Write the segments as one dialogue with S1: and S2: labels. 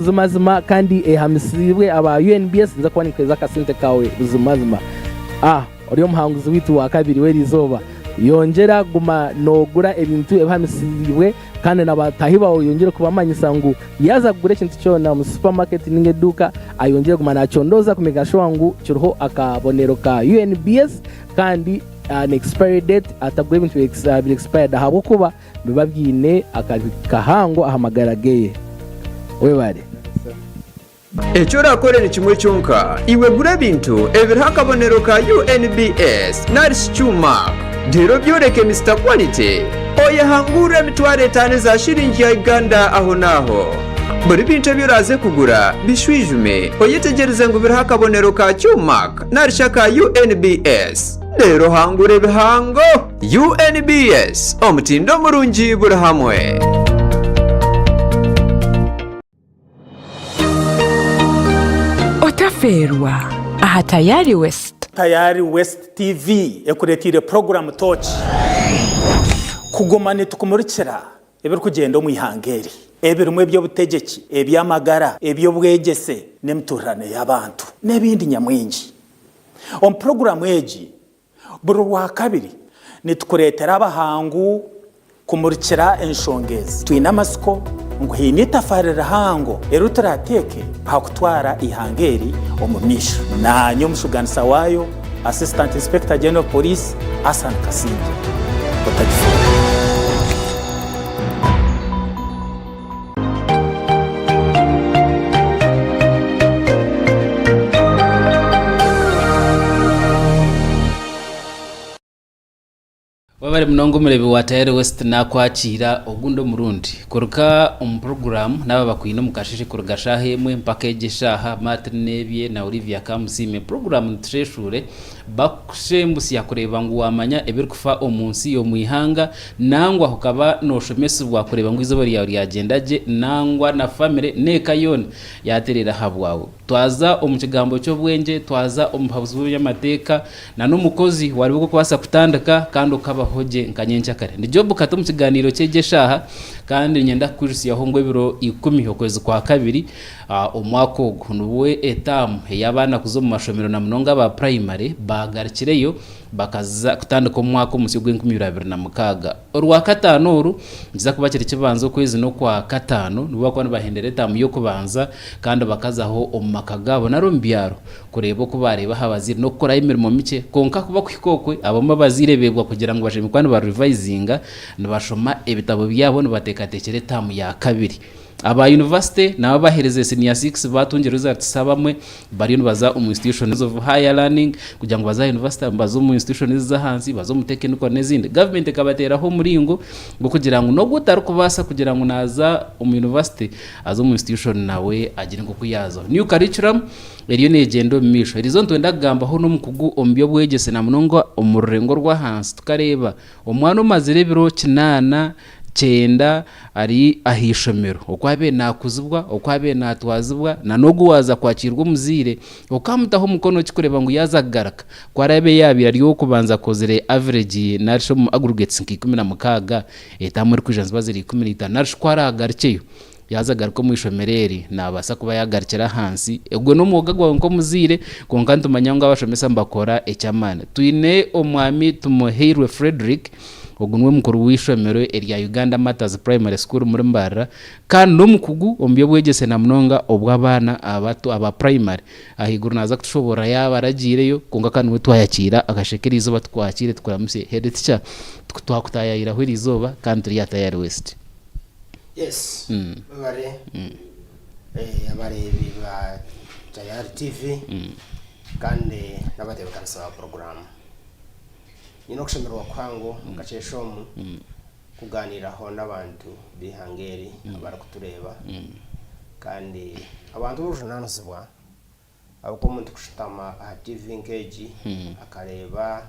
S1: Buzimazima kandi ehamisiibwe aba UNBS ninza kuba ninkuheereza akasente kaawe buzimazima. Ah, ori omuhanguzi waitu wa kabiri w'eriizooba. Yongyera guma noogura ebintu ebihamisiibwe kandi na bataahi baawe oyongyere kubamanyisa ngu yaaza kugura ekintu kyona omu supermarket ninga eduuka ayongyere kuguma nakyondooza ku makinga sure ngu kiriho akabonero ka UNBS kandi na expiry date atagura ebintu biri expired ahabw'okuba Nibiba byiine akabi kahango aha magara geye. Webare.
S2: Eki oraakore ni kimwe kyonka, iwe gura ebintu ebiriho akabonero ka UNBS nari shi Q-Mark, reero obyoreke Mister Quality, oyehangurire emitwaro etaano eza shiringi ya Uganda ahonaaho. Buri bintu ebi oraaze kugura bishwijume oyetegyereze ngu biriho akabonero ka Q-Mark nari shi aka UNBS. Reero ohangure ebihango! UNBS, omutindo murungi buri hamwe.
S3: Otafeerwa aha Tayari West.
S4: Tayari West TV ekureteire puroguramu Tooki kuguma nitukumurikira ebirikugyenda omu ihanga eri, ebirimu eby'obutegyeki, eby'amagara, eby'obwegyese n'emituurirano y'abantu n'ebindi nyamwingi. Omu puroguramu egi, Buri Rwakabiri, nitukureetera abahangu kumurikira enshonga ezi. Twine amatsiko ngu haine itafaari rihango eri turaateeke aha kutwara eihanga eri omu maisho. Naanye omushuganisa waayo, Assistant Inspector General of Police, Asan Kasingye. Otagifuuka.
S5: Webare munonga omureebi wa Tayari West nakwakiira ogundi omurundi kuruga omu puroguraamu naaba bakwine omu kasheeshe kuruga shaaha emwe mpaka egi eshaaha Martin Nebye na Olivia Kamusiime. Puroguraamu nitusheeshuure bakushembusya kureeba ngu waamanya ebirikufa omu nsi, omu ihanga Nangwa okaba nooshomesibwa kureeba ngu eizooba ryawe ryagyenda gye, nangwa na famire n'eka yoona yaatereera ahabwawe. Twaza omu kigambo ky'obwengye, twaza omu buhabuzi bw'eby'amateeka, na n'omukozi waareeba oku orikubaasa kutandika kandi okabaho gye nka nyenkyakare. Ndi Job Kato omu kigaaniiro ky'egi eshaaha kandi niinyenda kukwijutsyaho ngu ebiro ikumi okwezi kwa kabiri omwaka ogu nibwo etaamu ey'abaana kuza omu mashomero na munonga aba purayimare baagarukireyo. Bakaza kutandika omwaka omusya ogw'enkumi ibiri 26. Orwakataano oru nikiza kuba kiri kibanza okwezi n'okwakataano nibo barikuba nibahendera etaamu y'okubanza kandi bakazaho omu maka gaabo nari omu byaro kureeba oku baareeba aha bazaire n'okukorayo emirimo mikye. Kwonka ku bakuhika okwe abamwe abazaire beebwa kugira ngu bashemereire kuba nibarevisinga, nibashoma ebitabo byabo nibateekateekyera etaamu ya kabiri. Aba yunivasite nabo abaherize siniya sikisi baatungire results abamwe bariyo nibaza omu institutions of higher learning kugira ngu baze aha yunivasite abamwe baze omu institutions ez'ahansi baze omu technical n'ezindi. Gavumenti ekabateeraho omuringo gw'okugira ngu n'ogu otarikubaasa kugira ngu naaza omu yunivasite aze omu institution nawe agire nk'oku yaazaho. New curriculum eriyo neegyenda omu maisho. Eriizooba nitwenda kugambaho n'omukugu omu by'obwegyese na munonga omu rurengo orw'ahansi tukareeba omwana omazire ebiro kinaana Kyenda ari aha ishomero, oku abaire naakuzibwa, oku abaire naatwazibwa, na n'ogu waaza kwakiirwa omuzaire, okamutaho omukono okikureeba ngu yaaza kugaruka. Ku araabe yaabaire ari ow'okubanza akozire average nari shi omu aggregates nka 16, etaamu erikwija niziba ziri 15 nari shi ku araagarukyeyo, yaaza kugaruka omu ishomero eri, naabaasa kuba yaagarukire ahansi. Ogwo n'omwoga gwawe nk'omuzaire, kwonka nitumanya ngu abashomesa nibakora eky'amaani. Twine Omwami Tumuhairwe Fredrick. Ogu niwe mukuru w'eishomero erya Uganda Martyrs Primary School omuri Mbarara kandi n'omukugu omu by'obwegyese na munonga obw'abaana abato aba primary. Ahaiguru naaza kutushoboorora yaaba aragiireyo kwonka ka niwe twayakiira akasheka eriizooba tukwakiire tukuramutsye. Head teacher twakutaayaayiraho eriizooba kandi turi aha Tayari West.
S6: Yes, mwebare abareebi ba Tayari TV kandi n'abatebeekanisa ba puroguraamu. Nyine okushemererwa kuhango omu kasheeshe omu kugaaniiraho n'abantu b'eihanga eri abarikutureeba kandi abantu b'obujunaanizibwa ahabw'okuba omuntu kushutama aha tiivi nk'egi akareeba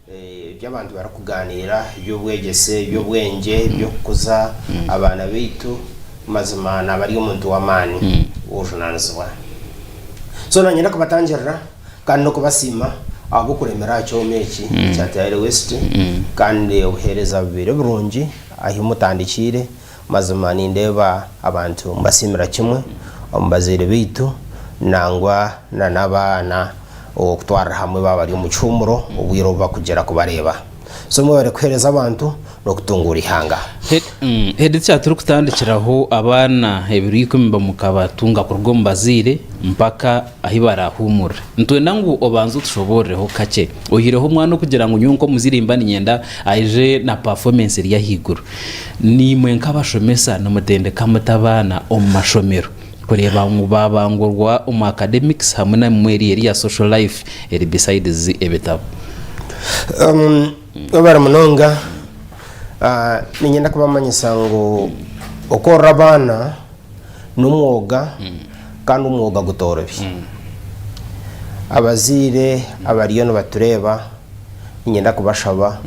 S6: ebi abantu barikugaaniira eby'obwegyese, eby'obwengye, eby'okukuza abaana baitu mazima naaba ari omuntu w'amaani w'obujunaanizibwa. So naanye ndakubatangirira. Kandi n'okubasiima ahabw'okuremera aha kyoma eki ekya Tayari West kandi obuheereza bubaire burungi ahi mutandikiire. Mazima nindeeba abantu mbasiimira kimwe. omu bazaire baitu nangwa na n'abaana okutwarira hamwe baaba bari omu kihuumuro obwire obu barikugyera kubareeba. So mwebare kuheereza abantu n'okutunguura eihanga.
S5: Head teacher turikutandikiraho abaana ebiro ikumi bamukabatunga kuruga omu bazaire mpaka ahi barahuumurire. Nitwenda ngu obanze otushoboororeho kakye. Oihireho omwana okugira ngu nyowe nk'omuzaire nimba niinyenda aije na performance eri ahaiguru. Naimwe nk'abashomesa nimutendeka muta abaana omu mashomero kureeba ngu baabangurwa omu academics hamwe n'emwe eri eya social life eri besides ebitabo?
S6: Webare munonga. Niinyenda kubamanyisa ngu okworora abaana n'omwoga kandi omwoga gutoorobi. Abazaire abariyo nibatureeba niinyenda kubashaba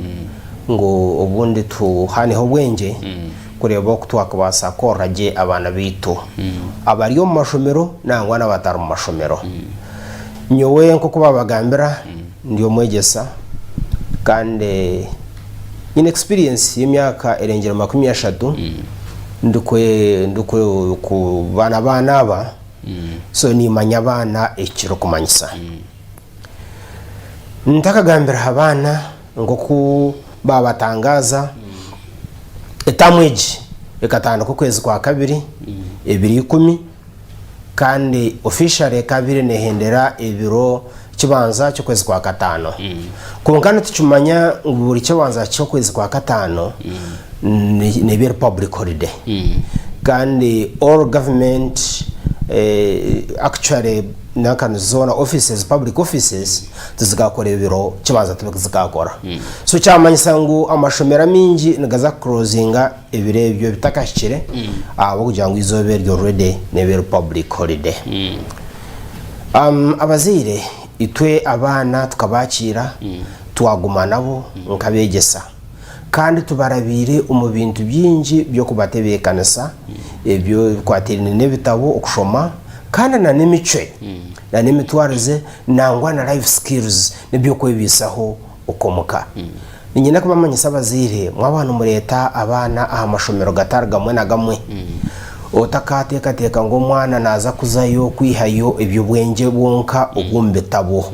S6: ngu obundi tuhaneho obwengye kureeba oku twakubaasa kworora gye abaana baitu abari omu mashomero nangwa n'abatari mu mashomero. Nyowe nk'oku baabagambira ndi omwegyesa kandi nyine experience y'emyaka erengire 30 ndikuba n'abaana aba so nimanya abaana ekirikumanyisa. Ntakagambire aha baana nk'oku baabatangaaza, etaamu egi ekatandika okwezi kwakabiri ebiro ikumi kandi officially ekabaire nehendera ebiro kibanza ky'okwezi kwa kataano. Kwonka nitukimanya ngu buri kibanza ky'okwezi kwa kataano neeba eri public holiday kandi all government actually nankani zoona offices, public offices tizikakora ebiro kibanza tizikakora. So kyamanyisa ngu amashomero amaingi nigaza kuclosinga ebiro ebyo bitakahikire ahabw'okugira ngu eizooba eryo already neeba eri public holiday. Abazaire itwe abaana tukabakiira twaguma nabo nk'abeegyesa kandi tubarabiire omu bintu bingi by'okubatebeekanisa ebyo ebikwatiraine n'ebitabo okushoma kandi na n'emicwe na n'emitwarize nangwa na life skills n'eby'okwebaisaho okw'omuka. Niinyenda kubamanyisa abazaire mwaba nimureeta abaana aha mashomero gatari gamwe na gamwe, otakaateekateeka ngu omwana naaza kuzayo kwihayo eby'obwengye bwonka obw'omu bitabo.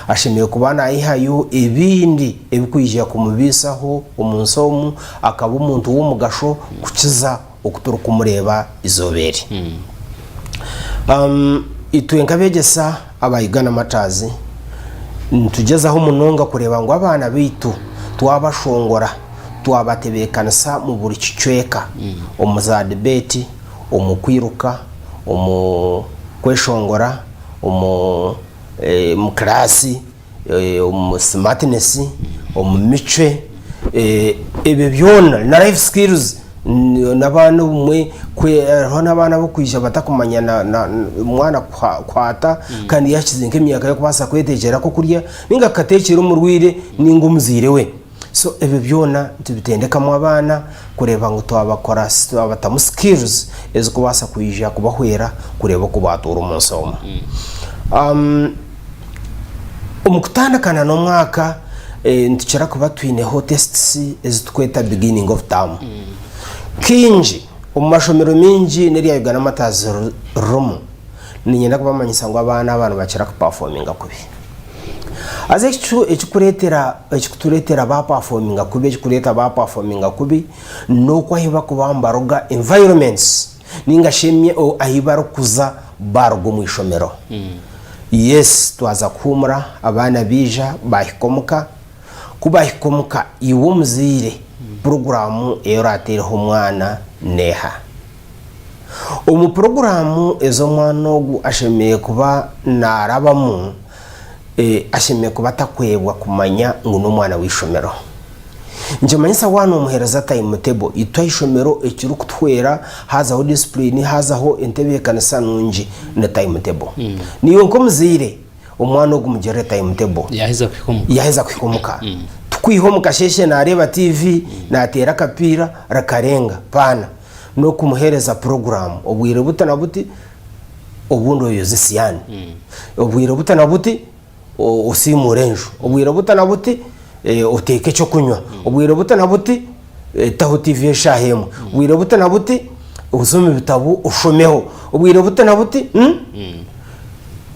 S6: Ashemereire kuba naihayo ebindi ebirikwija kumubaisaho omu nsi omu akaba omuntu w'omugasho kukiza oku turikumureeba eizooba eri. Itwe nk'abeegyesa aba Uganda Martyrs, nitugyezaho munonga kureeba ngu abaana baitu twabashongora, twabatebeekanisa omu buri kicweka, omu za dibeeti, omu kwiruka, omu kweshongora, omu kiraasi, omu smartness, omu micwe, ebyo byona na life skills n'abaana obumwe hariho n'abaana ab'okwija batakumanya omwana kuhata kandi yaahikize nk'emyaka y'okubaasa kwetekyera akokurya ninga akatekyera omurwaire ninga omuzaire we. So ebyo byona nitubitendekamu abaana kureeba ngu twabakora twabatamu skills ezikubaasa kwija kubahwera kureeba oku baatuura omu nsi omu. Omu kutandikana n'omwaka nitukira kuba twineho tests ezi turikweta beginning of term. Kaingi omu mashomero maingi n'erya Uganda Martyrs ririmu, niinyenda kubamanyisa ngu abaana aba nibakira kupafominga kubi. Haza ekikureetera ekikutureetera baapafominga kubi ekikureeta baapafominga kubi n'oku ahu barikuba nibaruga environments ninga shi ahu barikuza baaruga omu ishomero. Yes twaza kuhuumura abaana baija baahika omuka, ku baahika omuka iwe omuzaire puroguraamu ei oraateereho omwana n'eha? Omu puroguraamu ezi omwana ogu ashemereire kuba naarabamu, ashemereire kuba atakwebwa kumanya ngu n'omwana w'eishomero. Nikimanyisa waaba noomuheereza timetable, itwe aha ishomero ekirikutuhwera haazaho discipline, haazaho entebeekanisa nungi ni timetable. Naiwe nk'omuzaire, omwana ogu mugirire timetable.
S5: Yaaheza kuhika omuka.
S6: Yaaheza kuhika omuka. Tikwiha omu kasheeshe naareeba TV, naateera akapiira, rikarenga. Paana. N'okumuheereza puroguraamu obwire buti na buti, obundi oyoze esiyaani. Obwire buti na buti, osiimuure enju, obwire buti na buti oteeke ekyokunywa, obwire buti na buti taho tiivi eshaaha emwe, obwire buti na buti Oze omu bitabo oshomeho obwire buti na buti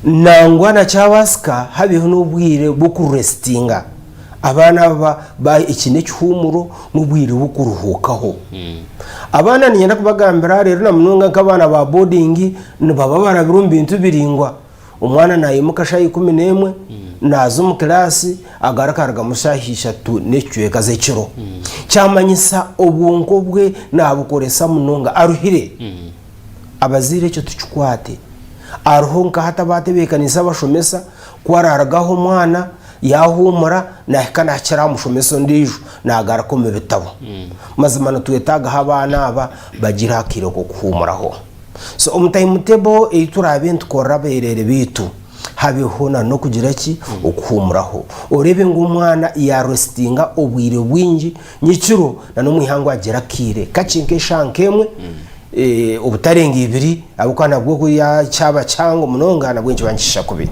S6: Nangwa na kyabaasika habeho n'obwire bw'okuresitinga. Abaana aba ba eki n'ekihuumuro n'obwire bw'okuruhuukaho. Abaana niinyenda kubagambira reero na munonga nk'abaana ba boarding nibaba barabire omu bintu biraingwa. Omwana naimuka shaaha 11 naaza omu kilaasi agaruka arugamu shaaha ishatu n'ekicweka z'ekiro. Kyamanyisa obwonko bwe naabukoresa munonga aruhire. Abazaire ekyo tukikwate. Hariho nka hati abatebeekaniise abashomesa ku araaruga aha omwana yaahuumura naahika naakira aha mushomesa ondiijo naagaruka omu bitabo. Mazima nitwetaagaho abaana aba bagire akaire k'okuhuumuraho. So omu time table ei turaabe nitukorera abeereere baitu habeho na n'okugira ki? Okuhuumuraho. Oreebe ngu omwana yaaresitinga obwire bwingi nyekiro na n'omu ihangwe agire akaire kakye nk'eshaaha nk'emwe obutarenga ibiri ahabw'okuba nabwo ku kyaba kihango munonga nabwo nikiba nikishisha kubi.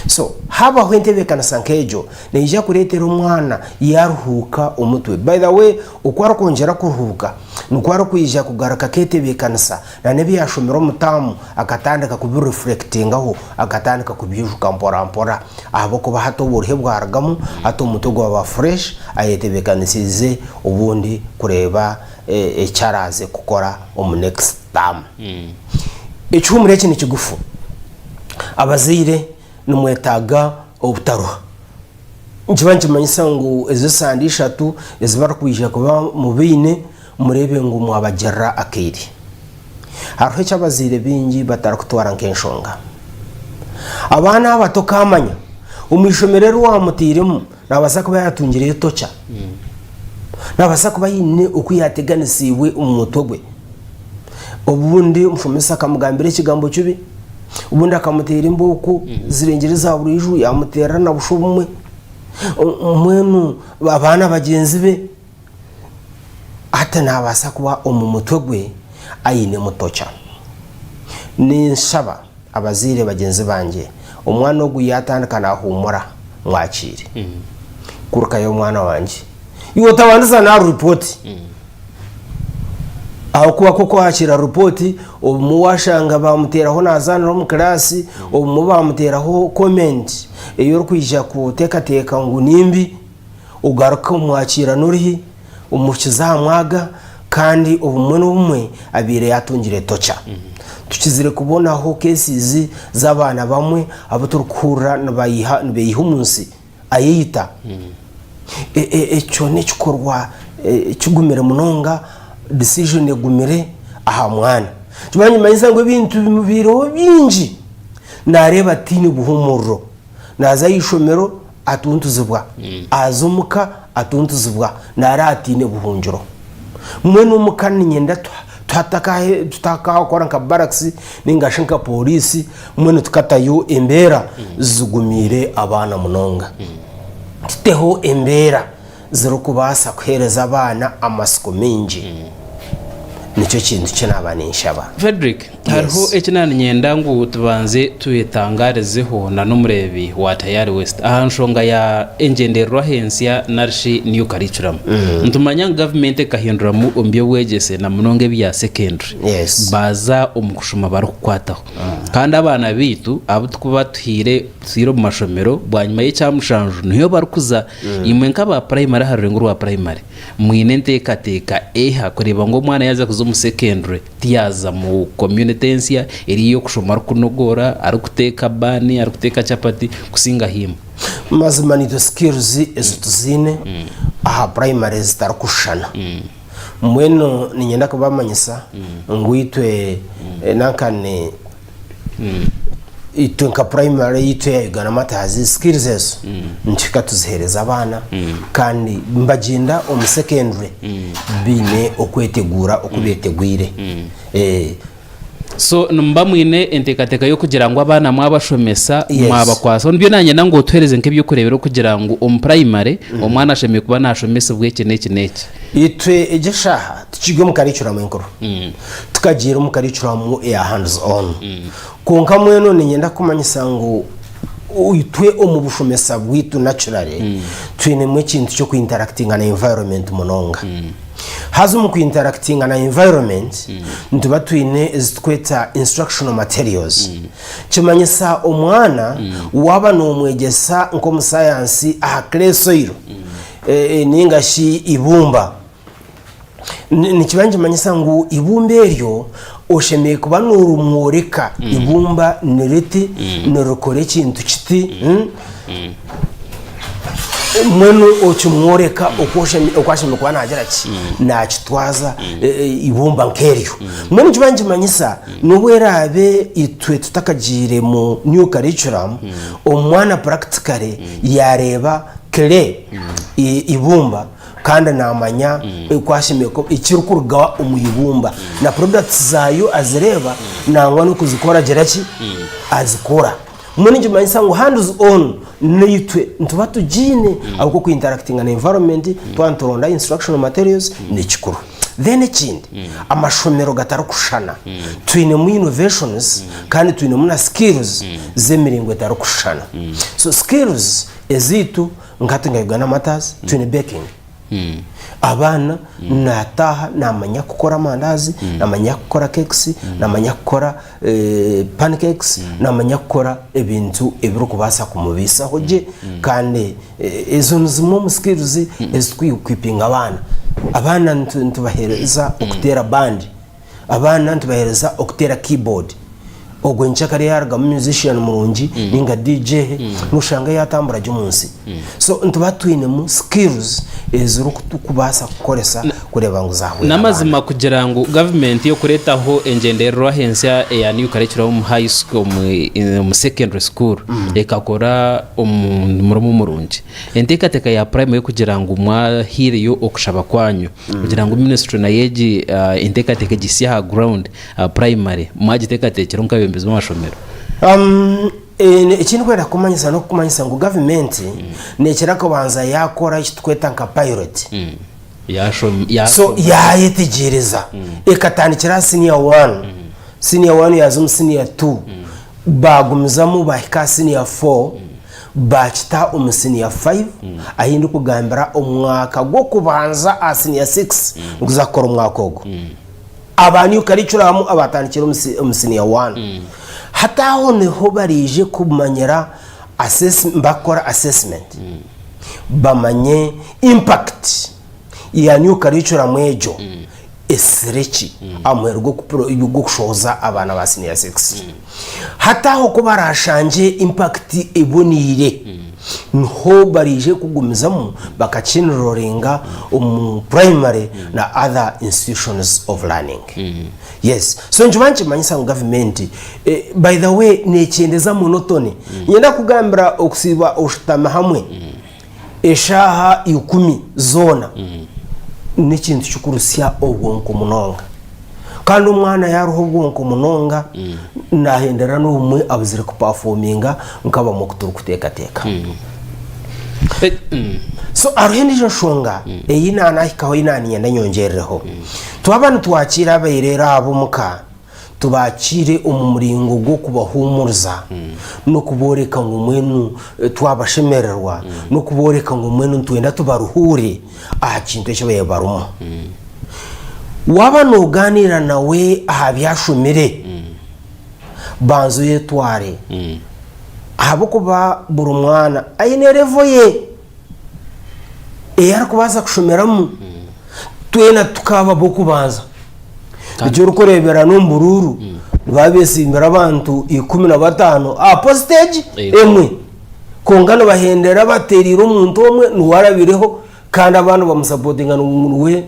S6: So haabaho entebeekanisa nk'egyo neija kureetera omwana yaaruhuuka omutwe. By the way oku arikwongyera kuruhuuka nikwo arikwija kugaruka akeetebeekanisa na n'ebi yaashomire omu taamu akatandika kubirefurekitingaho akatandika kubyijuka mporampora ahabw'okuba hati oburuhe bwarugamu hati omutwe gwaba fureshi ayetebeekanisiize obundi kureeba eki araaze kukora omu next term. Ekihuumuro eki ni kigufu. Abazaire nimwetaaga obutaruha. Nikiba nikimanyisa ngu ezo esande ishatu ezi barikwija kuba mubaine, mureebe ngu mwabagirira akaire. Hariho eki abazaire baingi batarikutwara nk'enshonga. Abaana abato okaamanya, omu ishomero eri waamutairemu Naabaasa kuba yaatungireyo toca. Naabaasa kuba aine oku yaateganisiibwe omu mutwe gwe. Obundi omushomesa akamugambira ekigambo kibi, obundi akamuteera embooko zirengire eza buriijo yaamuteera na busha obumwe. Mbwenu abaana bagyenzi be hati naabaasa kuba omu mutwe gwe ainemu toca. Ninshaba. Abazaire bagyenzi bangye, omwana ogu yaatandika naahuumura, mwakiire. Kurukayo omwana wangye. Iwe otabandiza n'aha ripooti. Ahabw'okuba ku okwakiira ripooti, obumwe waashanga baamuteeraho naazaanira omu kiraasi, obumwe baamuteeraho komenti ei orikwija kuteekateeka ngu ni mbi, ogaruke omwakiira n'oruhi, omuhikize aha mwaga kandi obumwe n'obumwe abaire yaatungire toca. Tukizire kubonaho cases z'abaana bamwe abu turikuhurira nibayiha nibeeyiha omu nsi ayeyita. Ekyo n'ekikorwa kigumire munonga, decision egumire aha mwana. Nikimara nikimanyisa ngu ebintu bimubaireho bingi naareeba tihaine buhuumuriro. Naaza aha ishomero atuntuzibwa, aza omuka atuntuzibwa, naara ataine buhungiro. Mbwenu omuka niinyenda tutakakora nka barakisi nainga shi nka pooriisi, mbwenu tukatayo embeera zigumiire abaana munonga. Tuteho embeera zirikubaasa kuheereza abaana amatsiko maingi. Nikyo kintu ki naaba ninshaba.
S5: Fredrick, hariho eki naaba niinyenda ngu tubanze twetangaarizeho na n'omureebi wa Tayari West aha nshonga ya engyendererwaho ensya nari shi New Curriculum. Nitumanya ngu gavumenti ekahinduramu omu by'obwegyese na munonga ebya secondary baaza omu kushoma barikukwataho. Kandi abaana baitu abu turikuba tuhaire omu mashomero bwanyima y'ekyamushanju niyo barikuza. Imwe nk'aba purayimari aha rurengo rwa purayimari, mwine enteekateeka eha kureeba ngu omwana yaaza kuza omu sekendure tiyaaza mu komyunite ensya eri ey'okushoma arikunogoora, arikuteeka baani, arikuteeka chapati kusingaho imwe?
S6: Mazima naitwe skills ezi tuziine aha purayimari zitarikushushana. Mbwenu niinyenda kubamanyisa ngu itwe nanka ni Itwe nka primary yaitu eya Uganda Martyrs skills ezo nituhika tuzihereza abaana kandi nibagyenda omu secondary baine okweteguura oku betegwire.
S5: So nimuba mwine enteekateeka y'okugira ngu abaana mwabashomesa
S6: Yes.
S5: mwabakwasa nibyo nanyenda ngu otuheereze nk'eby'okureeberaho kugira ngu omu primary omwana ashemereire kuba nashomesibwa eki n'eki n'eki.
S6: Itwe egi eshaaha tukiri omu curriculum enkuru. Tukagiira omu curriculum eya hands on. Kwonka mbwenu niinyenda kukumanyisa ngu itwe omu bushomesa bwaitu naturally twinemu ekintu ky'oku interactinga na environment munonga. Haza omu kuinteractinga na environment nituba twine ezi tukweta instructional materials. Kimanyisa omwana waaba noomwegyesa nk'omusayansi aha clay soil ninga shi eibumba, nikiba nikimanyisa ngu eibumba eryo oshemereire kuba noorimworeka eibumba ni riti, nirikora ekintu kiti. Mbwenu okimworeka oku osheme- oku ashemereire kuba naagira ki naakitwaza eibumba nk'eryo. Mbwenu nikiba nikimanyisa n'obu eraabe itwe tutakagiire mu new curriculum, omwana practically yaareeba clay, eibumba kandi naamanya oku ashemereire ku ekirikuruga omu ibumba na products zaayo azireeba nangwa n'okuzikora agira ki azikora. Mbwenu nikimanyisa ngu hands on naitwe nituba tugiine ahabw'okuba oku interactinga na environment twaba nituronda instructional materials ni kikuru. Then ekindi amashomero gatarikushushana twinemu innovations kandi twinemu na skills z'emiringo etarikushushana. So skills ezaitu nka hati nka Uganda Martyrs twine baking. Abaana nataaha namanya kukora amandazi, namanya kukora cakes, namanya kukora pancakes, namanya kukora ebintu ebirikubaasa kumubaisaho gye kandi ezo ni zimwe omu skills ezi turikuequipinga abaana. Abaana nitubaheereza okuteera band, Abaana nitubaheereza okuteera keyboard. Ogwo nkyakare yaarugamu musician murungi ninga DJ noshanga yaatambura gye omu nsi. So nituba twinemu skills ezirikutukubaasa kukoresa kureeba ngu zaahwera abaana.
S5: N'amazima kugira ngu gavumenti okureetaho engyendererwaho ensya eya New Curriculum omu high school, omu secondary school ekakora omurimo murungi. Enteekateeka ya Prime ey'okugira ngu mwahaireyo okushaba kwanyu kugira ngu minisitule nayo egi enteekateeka egihitsye aha ground aha primary mwagiteekateekireho nk'abeebembezi b'amashomero?
S6: Eki ndikwenda kukumanyisa n'okukumanyisa ngu gavumenti neekira kubanza yaakora eki turikweta nka pilot. So yaayetegyereza ekatandikira aha senior one, senior one yaaza omu senior two, baagumizamu baahika aha senior four, baakita omu siniya faivu ahi ndikugambira omwaka gw'okubanza aha siniya sikisi niguza kukora omwaka ogwo. Aba new curriculum abaatandikire omu siniya wani. Hati aho niho baraije kumanyira bakukora assessment bamanye impact ya new curriculum egyo esire ki aha muheru gw'okushohoza abaana ba siniya sikisi. Hati aho ku baraashangye impact eboneire, niho baraije kugumizamu bakakinroringa omu primary na other institutions of learning. Yes. So nikiba nikimanyisa ngu gavumenti, by the way nekyendeza monotony. Niinyenda kukugambira okusiiba oshutami hamwe eshaaha ikumi zoona n'ekintu kikurusya obwonko munonga. Kandi omwana yaaruha obwonko munonga, naahendera n'obumwe abuzire kupafominga nk'abamwe oku turikuteekateeka. So hariho endiijo nshonga ei naanahikaho ei naaniinyenda nyongyerereho. Twaba nitwakiira abairero abo omuka, Tubakiire omu muringo gw'okubahuumuriza n'okubooreka ngu mbwenu twabashemererwa, n'okubooreka ngu mbwenu nitwenda tubaruhuure aha kintu eki baabaire barimu. Waaba noogaaniira nawe aha bi ashomire, banza oyetware ahabw'okuba buri mwana aine revo ye ei arikubaasa kushomeramu. Twena tukaaba ab'okubanza. Nikyo orikureebera n'omu buruuru nibaba beesimbire abantu 15 aha posita egi emwe. Kwonka nibahendera bateereire omuntu omwe niwe arabireho kandi abandi bamusapotinga ngu niwe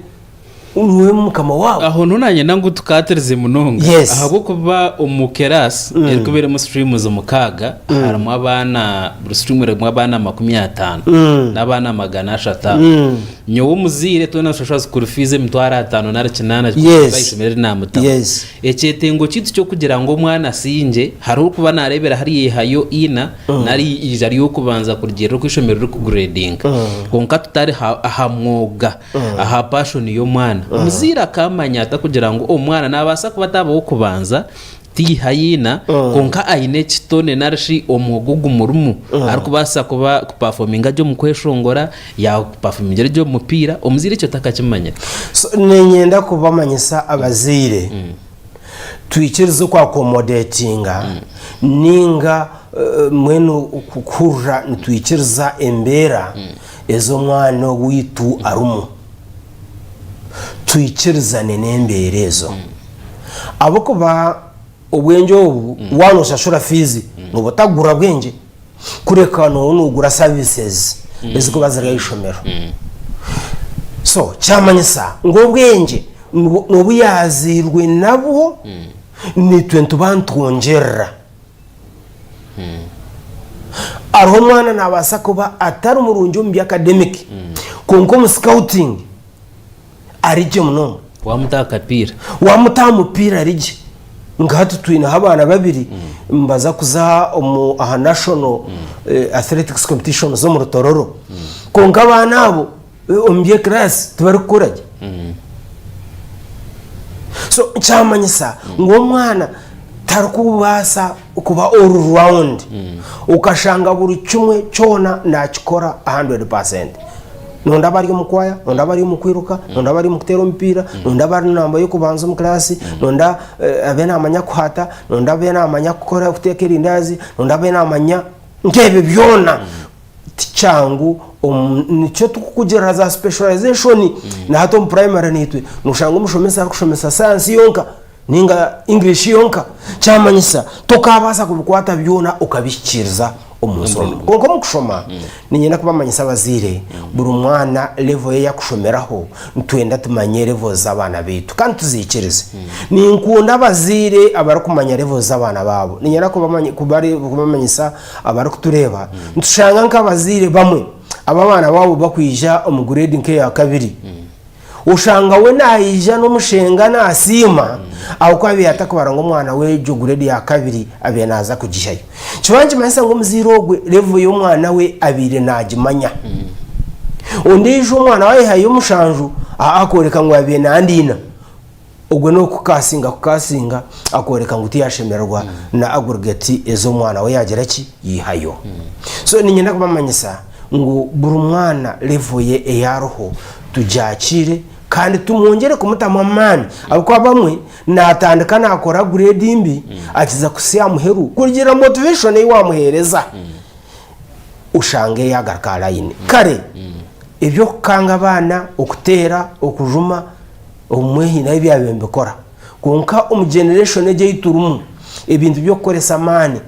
S6: niwe mukama waabo.
S5: Aho niho nanyenda ngu tukaatirize munonga
S6: Yes.
S5: ahabw'okuba omu keraasi erikuba erimu streams mukaaga harimu abaana buri stream erimu abaana 50 n'abaana 300 aho. Nyowe omuzaire twena nitushashura school fees emitwaro ataano nari kinaana
S6: Yes.
S5: ishomero eri naamutamu.
S6: Yes.
S5: Ekyetengo kyaitu ky'okugira ngu omwana asingye, hariho orikuba naareebera hariya yaihayo ina nari ija ry'okubanza kurugiirira oku eishomero ririkugureedinga. Kwonka tutari aha mwoga, aha passion y'omwana. Omuzaire akamanya ata kugira ngu omwana naabaasa kuba ataaba ow'okubanza, Tiyihayo ina, kwonka aine ekitone nari shi omwoga ogumurimu arikubaasa kuba kupafominga gye omu kweshongora, yaakupafomingira gye omu mupiira, omuzaire ekyo takakimanyire.
S6: So, niinyenda kubamanyisa abazaire twikirize oku accommodatinga ninga mbwenu kuhurira nitwikiriza embeera ezi omwana owaitu arimu. Twikirizane n'embeera ezo. Ahabw'okuba obwengye obu waaba noshashura fiizi nooba otakugura bwengye kureka nooba noogura services ezirikuba ziri aha ishomero. So kyamanyisa ngu obwengye n'obu yaazairwe nabwo, naitwe nituba nitwongyerera. Hariho omwana naabaasa kuba atari murungi omu by'academic kwonka omu scouting ari gye munonga.
S5: Wamuta aha kapiira.
S6: Wamuta aha mupiira ari gye. Nka hati twineho abaana babiri nibaza kuza omu aha national athletics competitions omu Rutororo. Kwonka abaana abo omu by'ekiraasi tibarikukora gye. So kyamanyisa ngu omwana tarikubaasa kuba all round okashanga buri kimwe kyona nakikora 100%. Nondaba ari omu kwaya, nondaba ari omu kwiruka, nondaba ari omu kuteera omupiira, nondaba ari namba y'okubanza omu kiraasi, nonda abe namanya kuhata, nonda abe namanya kukora kuteeka erindaazi, nonda abe namanya nk'ebyo byona. Tikyangu nikyo turikukugirira za specialization na hati omu primary naitwe noshanga omushomesa arikushomesa science yonka ninga English yonka kyamanyisa tokabaasa kubikwata byona okabihikiriza omu nsi omu. Kwonka omu kushoma niinyenda kubamanyisa abazaire buri mwana level ye eyakushomeraho nitwenda tumanye levels z'abaana baitu kandi tuzikirize. Ninkunda abazaire abarikumanya levels z'abaana baabo. Niinyenda kubamanyisa abarikutureeba nitushanga nk'abazaire bamwe abu abaana baabo bakwija omu grade nk'eya kabiri oshanga we naija n'omushenga nasiima ahabw'okuba abaire atakubara ngu omwana we egyo grade ya kabiri abaire naaza kugihayo. Nikiba nikimanyisa ngu omuzaire ogwe level y'omwana we abaire naagimanya. Ondiijo omwana we ayihayo mushanju akooreka ngu abaire nandiina. Ogwo n'okukasinga kukasinga akooreka ngu tiyashemererwa na aggregate ezi omwana we yaagira ki yaihayo. So niinyenda kubamanyisa ngu buri mwana level ye ei ariho tugyakiire kandi tumwongyere kumutamu amaani ahabw'okuba abamwe naatandika naakora grade mbi akiza kuhitsya aha muheru kurugiirira motivation ei waamuheereza oshange yaagaruka aha line. Kare eby'okukanga abaana, okuteera, okujuma, Obumwe haine ahu byabaire nibikora kwonka omu generation egi ei turimu ebintu by'okukoresa amaani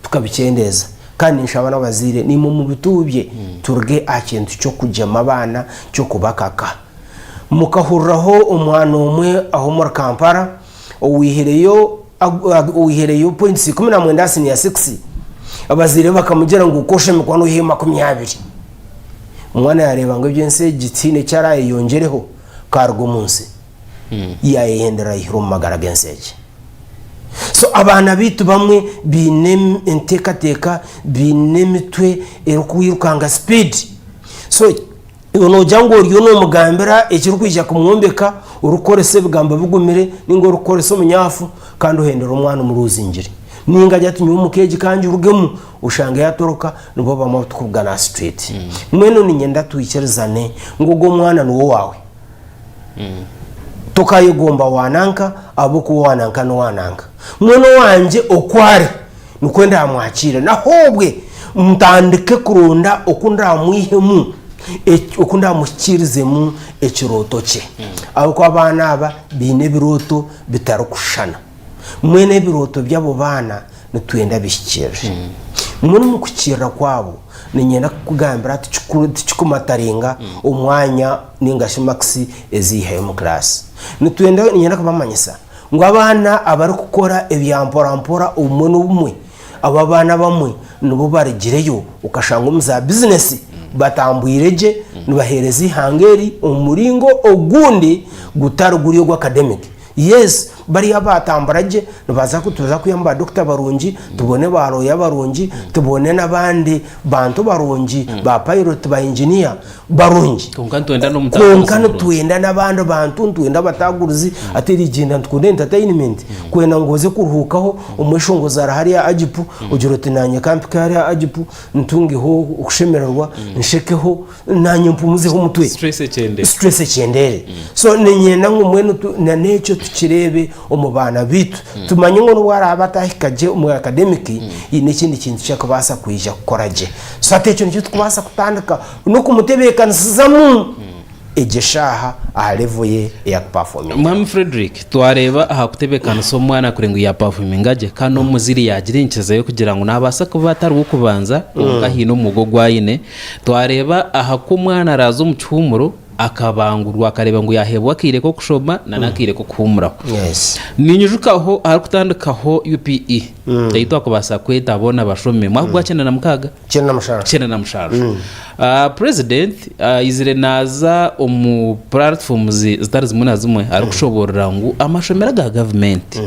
S6: tukabikyendeeza kandi ninshaba n'abazaire naimwe mubituubye turuge aha kintu ky'okugyema abaana ky'okubakaka. Mukahuriraho omwana omwe aho omuri Kampala owaihireyo owaihireyo points 19 aha senior six abazaire be bakamugira ngu kosha emikono oiheyo 20. Omwana yareeba ngu eby'ensi egi tihaine eki arayeyongyereho. Kaaruga omu nsi, yaayehendera aihire omu magara g'ensi egi. So abaana baitu bamwe baine enteekateeka, baine emitwe erikwirukanga sipiidi. So iwe noogira ngu oriyo noomugambira ekirikwija kumwombeka orikukoresa ebigambo bigumire nainga orikukoresa omunyaafu kandi ohendera omwana omuruuzingire. Nainga agira ati nyowe omuka egi ka ngirugemu, oshange yaatoroka nibo bamwe abu turikubugana aha street. Mbwenu niinyenda twikirizane ngu ogwo omwana niwe owaawe. Tokayegomba wa nanka ahabw'okuba owa nanka n'owa nanka. Mbwenu owangye oku ari nikwo ndaamwakiire nahoobwe ntandike kuronda oku ndaamwihemu oku ndaamuhikiirizemu ekirooto kye. Ahabw'okuba abaana aba baine ebirooto bitarikushushana. Mbwenu ebirooto by'abo baana nitwenda bihikiirire. Mbwenu omu kuhikiirira kwabo, niinyenda kukugambira tikikumataringa omwanya nainga shi makisi ezi oihayo omu kiraasi. Nitwenda, niinyenda kubamanyisa ngu abaana abarikukora ebya mporampora obumwe n'obumwe, abo abaana abamwe nibo barugireyo okashanga omu za bizinesi batambwire gye, nibaheereza eihanga eri omu muringo ogundi gutari guri ogw'academic. Yes. Bariya baatambura gye nibaza tuza kwihamu ba dokita barungi, tubone ba looya barungi, tubone n'abandi bantu barungi, ba payiroti, ba inginiya barungi.
S5: Kwonka nitwenda n'omutaguruzi
S6: Kwonka
S5: murungi.
S6: nitwenda n'abandi bantu, nitwenda abataguruzi. Hati erigyenda nitukunda entertainment, kwenda ngu oze kuruhuukaho omweshongozi ari hariya Agipu, ogire oti naanye ka mpike hariya Agipu ntungeho okushemererwa, nshekeho. Naanye mpumuzeho omutwe.
S5: Stress ekyendere.
S6: Stress ekyendere. So niinyenda ngu mbwenu tu, na n'ekyo tukireebe omu baana baitu. Tumanye ngu n'obu araabe atahika gye omu academic, haine ekindi kintu eki arikubaasa kwija kukora gye. So hati ekyo nikyo turikubaasa kutandika n'okumutebeekanisizamu egyo eshaaha aha level ye ei arikupafomingaho.
S5: Mwami Fredrick, twareeba aha kutebeekanisa omwana kureba ngu yaapafominga gye kandi n'omuzaire yaagira enyikiriza y'okugira ngu naabaasa kuba atari w'okubanza kwonka haine omwoga ogu aine. Twareeba aha ku omwana araaza omu kihuumuro akabangurwa akareeba ngu yaaheebwa akaire k'okushoma n'akaire k'okuhuumuraho.
S6: Yes.
S5: Ninyijukaho aharikutandikaho UPE ei twakubaasa kweta boona bashome mwaka gwa 96?
S6: 97.
S5: 97. President aizire naaza omu platforms zitari zimwe na zimwe arikushoboorora ngu amashomero aga gavumenti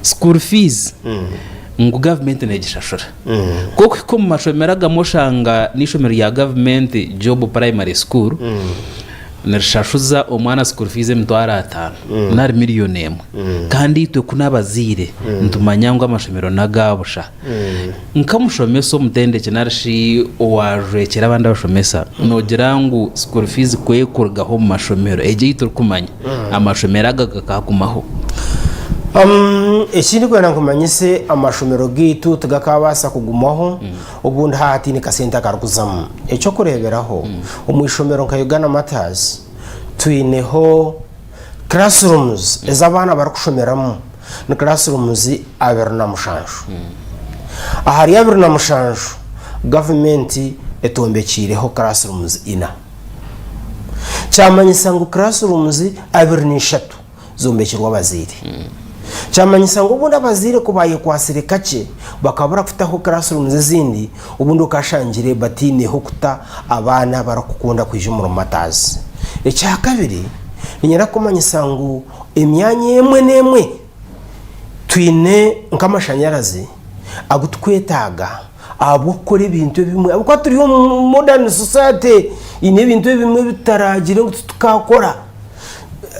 S5: school fees ngu gavumenti negishashura. Ku okuhika omu mashomero agamwe oshanga n'eishomero rya gavumenti Job Primary School nirishashuza omwana school fees emitwaro ataano nari miriyoni emwe kandi itwe kunu abazaire nitumanya ngu amashomero n'aga busha. Nk'omushomesa omutendeki nari shi owaajwekyera abandi abashomesa, noogira ngu school fees ku erikurugaho omu mashomero egyo ei turikumanya, amashomero aga gakaagumaho?
S6: Eki ndikwenda nkumanyise, amashomero gaitu tigakaabaasa kugumaho obundi haaba hataine kasente akarikuzamu. Eky'okureeberaho, omu ishomero nka Uganda Martyrs twineho classrooms ezi abaana barikushomeramu ni classrooms 27. Ahari 27, gavumenti etwombekiireho classrooms ina. Kyamanyisa ngu classrooms 23 zombekirwe abazaire. Kyamanyisa ngu obundi abazaire ku baayekwatsire kakye bakabura kutaho classrooms ezindi, obundi okashangire bataine h'okuta abaana abarikukunda kwija omuri Martyrs. Ekyakabiri, niinyenda kukumanyisa ngu emyanya emwe n'emwe twine nk'amashanyarazi agu tukwetaaga ahabw'okukora ebintu ebimwe ahabw'okuba turi omu modern society haine ebintu ebimwe ebi tutaraagire ngu titukaakora.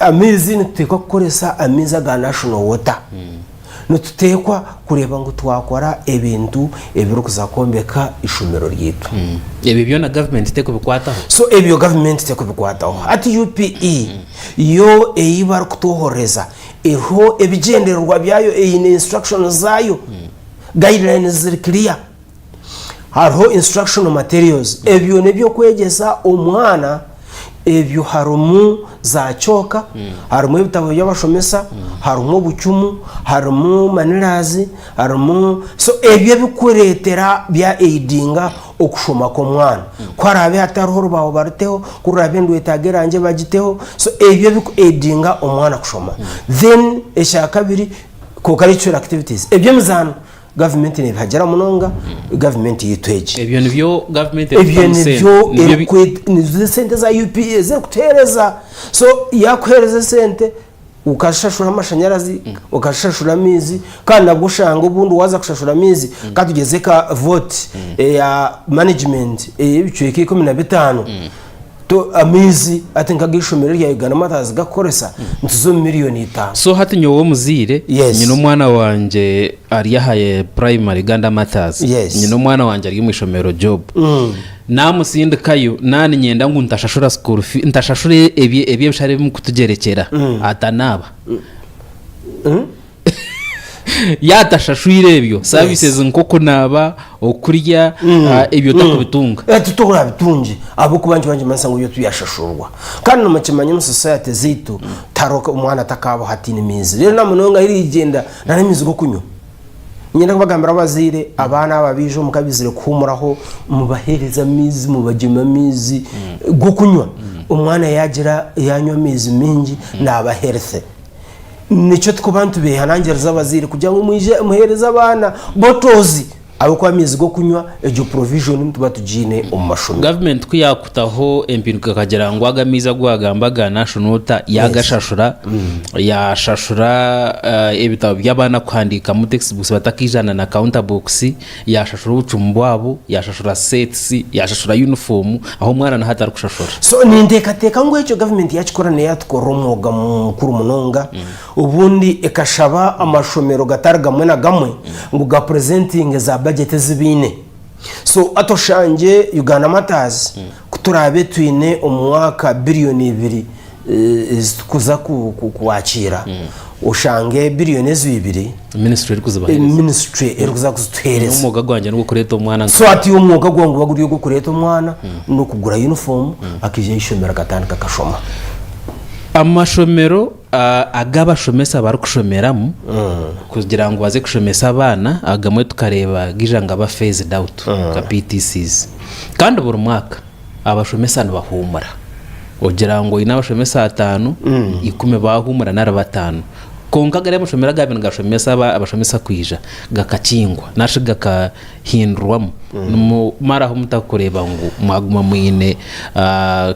S6: Amaizi nituteekwa kukoresa amaizi aga national water. Nituteekwa kureeba ngu twakora ebintu ebirikuza kwombeka eishomero ryaitu.
S5: Ebyo byona gavumenti tekubikwataho?
S6: So ebyo gavumenti tekubikwataho. Hati UPE yo ei barikutwohorereza eriho ebigyendererwa byayo, eine instructions zaayo, guidelines ziri clear. Hariho instructional materials, ebyo n'eby'okwegyesa omwana, ebyo harimu za kyoka, harimu ebitabo by'abashomesa, harimu obucumu, harimu manilaazi, harimu so ebyo ebikureetera bya aidinga okushoma kw'omwana. Ku haraabe hatariho orubaho baruteho, ku ruraabe nirwetaaga erangi bagiteho, so ebyo ebiku aidinga omwana kushoma. Then ekyakabiri co-curricular activities, eby'emizaano. Gavumenti nebihagira munonga, gavumenti yaitu egi.
S5: Ebyo nibyo gavumenti
S6: Ebyo
S5: erikutamu sente.
S6: nibyo
S5: Nibyo bi-
S6: erikwet- nizo esente za UPE ezirikutuheereza. So yakuheereza esente okashashura amashanyarazi, okashashura amaizi, kandi nabwo oshanga obundi waaza kushashura amaizi, ka tugyeze ka vote eya management ey'ebicweka 15, To amaizi hati nk'ag'eishomero erya Uganda Martyrs gakukoresa nituza omu miriyoni itaano.
S5: So hati nyowe omuzaire
S6: Yes.
S5: nyine omwana wangye ari aha primary Uganda Martyrs
S6: Yes.
S5: nyine omwana wangye ari omu ishomero Job namusindikayo na niinyenda ngu ntashashura school fee ntashashura ebye eby'ebishare ebi mukutugyerekyera atanaaba. Yaatashashwire ebyo services nk'okunaaba, okurya, ebyo takubitunga.
S6: Eh, titurabitungi ahabw'okuba nikiba nikimanyisa ngu ebyo tibyashashurwa. Kandi nimukimanya omu society zaitu tihariho omwana atakaabaho ataine maizi. Reero namunonga ahu erigyenda n'amaizi g'okunywa. Niinyenda kubagambira abazaire, abaana aba baija omuka baizire kuhuumuraho, mubaheereze amaizi, mubagyeme amaizi g'okunywa. Omwana yaagira yaanywa amaizi maingi naaba healthy. Nikyo turikuba nitubeehanangiriza abazaire kugira ngu mwije muheereze abaana bottles. Ahabw'okuba amaizi g'okunywa egyo provision nituba tugiine omu mashomero.
S5: Gavumenti ku yaakutaho empinduka ekagira ngu ago amaizi agu waagamba aga National Water yaagashashura, yaashashura ebitabo by'abaana kuhandiikamu textbooks batakaija na counter books, yaashashura obucumu bwabo, yaashashura sets, yaashashura yunifoomu, aho omwana niho atarikushashura.
S6: So ninteekateeka ngu ekyo gavumenti yaakikora neyo yaatukorera omwoga mukuru munonga. Obundi ekashaba amashomero gatari gamwe na gamwe ngu ga presentinge za budget ezi baine. So hati oshangye Uganda Martyrs ku turaabe twine omu mwaka billion ibiri ezi turikuza kwakiira, oshange billion ezo ibiri
S5: Ministry erikuzibaheereza.
S6: ministry erikuza kuzituheereza.
S5: Omwoga gwangye n'ogw'okureeta omwana
S6: So hati omwoga gwawe niguba guri ogw'okureeta omwana n'okugura uniform akaija aha ishomero akatandika akashoma.
S5: Amashomero agu abashomesa barikushomeramu kugira ngu baze kushomesa abaana agamwe tukareeba gaija nigaba phased out nka PTCs kandi buri mwaka abashomesa nibahuumura ogira ngu oine abashomesa ataano ikumi baahuumura nari bataano kwonka gariya amashomero agaabaire nigashomesa abashomesa kwija gakakingwa nari shi gakahindurwamu Nimumaraho muta kureeba ngu mwaguma mwine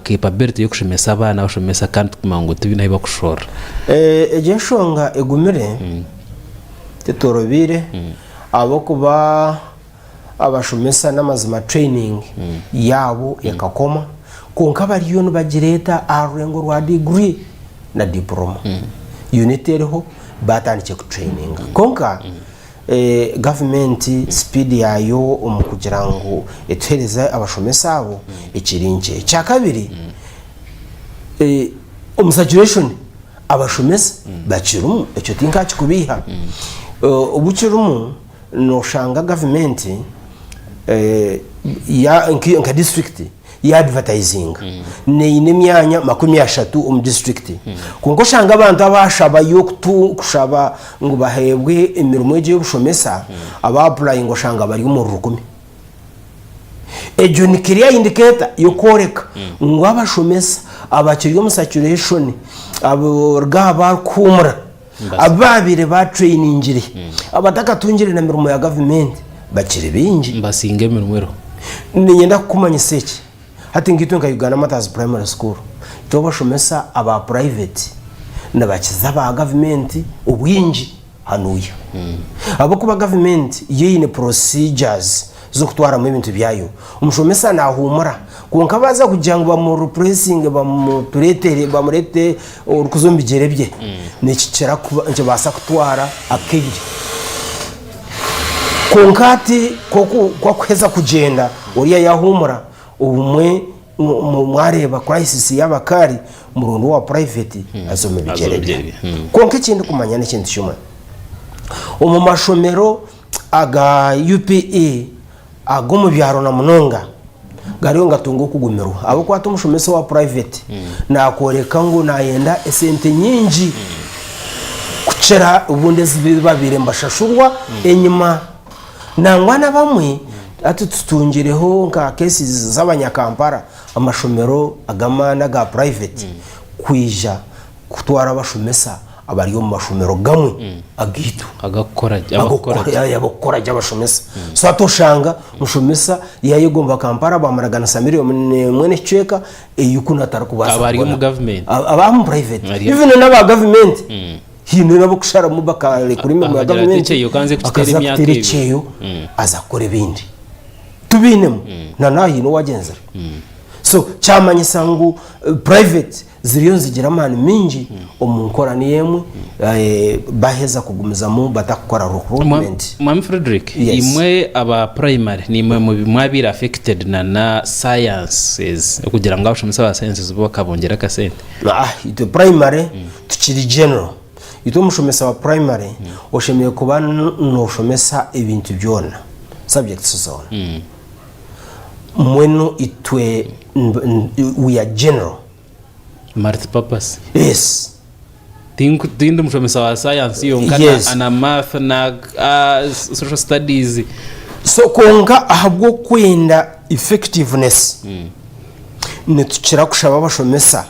S5: capability y'okushomesa abaana abashomesa kandi tukumanya ngu tibaine ahu bakushohorera?
S6: Egyo enshonga egumire tetworobeire ahabw'okuba abashomesa n'amazima training yaabo ekakoma kwonka bariyo nibagireeta aha rurengo rwa degree na diploma. Unit eriho batandikire kutureyininga kwonka Gavumenti sipiidi yaayo omu kugira ngu etuheereze abashomesa abo ekiri nkye. Ekyakabiri, omu saturation abashomesa bakirimu, ekyo tinkakikubeiha. Obu kirimu noshanga gavumenti nka disiturikiti ya advertisinga neine emyanya 30 omu disiturikiti kwonka oshanga abantu abashabayo kushaba ngu baheebwe emirimo egyo ey'obushomesa aba apurayinga oshanga bari omu rukumi. Egyo ni clear indicator y'okworeka ngu abashomesa abakiri omu saturation abaruga aha barikuhuumura abu baabaire baatureyiningyire abatakatungire na mirimo ya gavumenti bakiri baingi.
S5: Nibasinga emirimo eriho.
S6: Niinyenda kukumanyisa eki, hati nkaitwe nka Uganda Martyrs Primary School, itwe abashomesa aba purayiveti nibakiza aba gavumenti obwingi hanuya. Ahabw'okuba gavumenti yo eine procedures z'okutwaramu ebintu byayo. Omushomesa naahuumura kwonka baaza kugira ngu bamurepuresinge bamutureetere bamureete orikuza omu bigyere bye nikikira kuba nikibaasa kutwara akaire. Kwonka hati ku akuheza kugyenda oriya yaahuumura obumwe mwareeba crisis y'abakaari murundi owa private aza omu bigyere bye. Kwonka eki ndikumanya n'ekintu kimwe, omu mashomero Aga UPE ag'omu byaro na munonga gariyo nigatunga okugumirwa ahabw'okuba hati omushomesa owa private nakworeka ngu nayenda esente nyingi kukira obundi ezi babaire nibashashurwa enyima. Nangwa n'abamwe hati tutungireho nka cases z'abanyakampara amashomero ag'amaani aga private kwija kutwara abashomesa abari omu mashomero gamwe agaitu
S5: Agakukora gye, abakukora gye.
S6: Abakukora gye abashomesa. So hati oshanga omushomesa yayegomba Kampala bamuraganisa miriyoni emwe n'ekicweka ei kunu atarikubaasa
S5: Abari omu
S6: kubona.
S5: gavumenti.
S6: Aba omu private.
S5: Ari-
S6: Even n'aba gavumenti haine n'abarikusharamu bakarekura emirimo ya
S5: Akagira ati,
S6: gavumenti
S5: "Ekyeyo kanze kukiteera
S6: akaza
S5: emyaka
S6: kuteera
S5: ebiri."
S6: ekyeyo aza kukora ebindi. Tubiinemu na n'aha haine owagyenzire. So kyamanyisa ngu private ziriyo nizigira amaani maingi omu nkora niyo emwe baheza kugumizamu batakukora recruitment.
S5: Mwami Fredrick,
S6: Yes.
S5: imwe aba primary nimwe mwabaire affected na na sciences okugira ngu abashomesa ba sciences bo bakabongyera akasente.
S6: Ah, itwe primary tukiri general. Itwe omushomesa wa primary oshemereire kuba noshomesa ebintu byona, subjects zoona. Mbwenu itwe we are general.
S5: Multipurpose.
S6: Yes.
S5: Tinku- Tindi mushomesa wa science yonka na-
S6: Yes.
S5: na math na ah, social studies.
S6: So kwonka ahabw'okwenda effectiveness nitukira kushaba abashomesa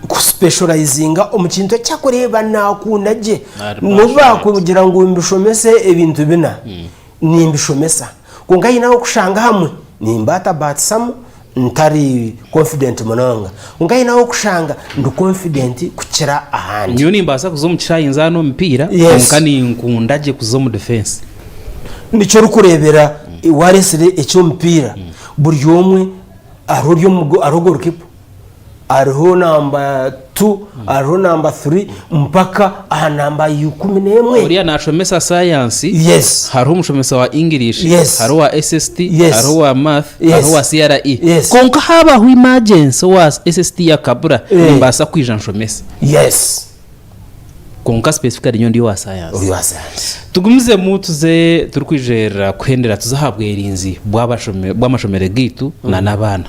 S6: kuspecializinga omu kintu eki arikureeba naakunda gye.
S5: Ari
S6: Nobu
S5: passionate.
S6: baakugira ngu mbishomese ebintu bina. Nimbishomesa. Kwonka haine ah'okushanga hamwe nimbaatabaatisamu ntari confident munonga. Kwonka haine ah'okushanga ndi confident kukira ahandi.
S5: Nyowe nimbaasa kuza omu kishaayi nzaane omupiira
S6: Yes.
S5: kwonka ninkunda gye kuza omu defense.
S6: Nikyo orikureebera waareetsire eky'omupiira, buri omwe hariho ori omu hariho goalkeeper. Hariho namba tu, hariho namba thuri mpaka aha namba ya 11.
S5: Oriya naashomesa sayansi,
S6: Yes.
S5: hariho omushomesa wa English,
S6: Yes.
S5: hariho owa SST,
S6: Yes.
S5: hariho owa Math,
S6: Yes.
S5: hariho owa CRE.
S6: Yes.
S5: Kwonka haabaho emergency owa SST yakabura,
S6: Eh.
S5: nimbaasa kwija nshomese.
S6: Yes.
S5: Kwonka specifically nyowe ndi owa sayansi.
S6: Ori owa sayansi.
S5: Tugumizemu tuze turikwijerera kuhendera tuze aha bwerinzi bw'amashomero gaitu na n'abaana.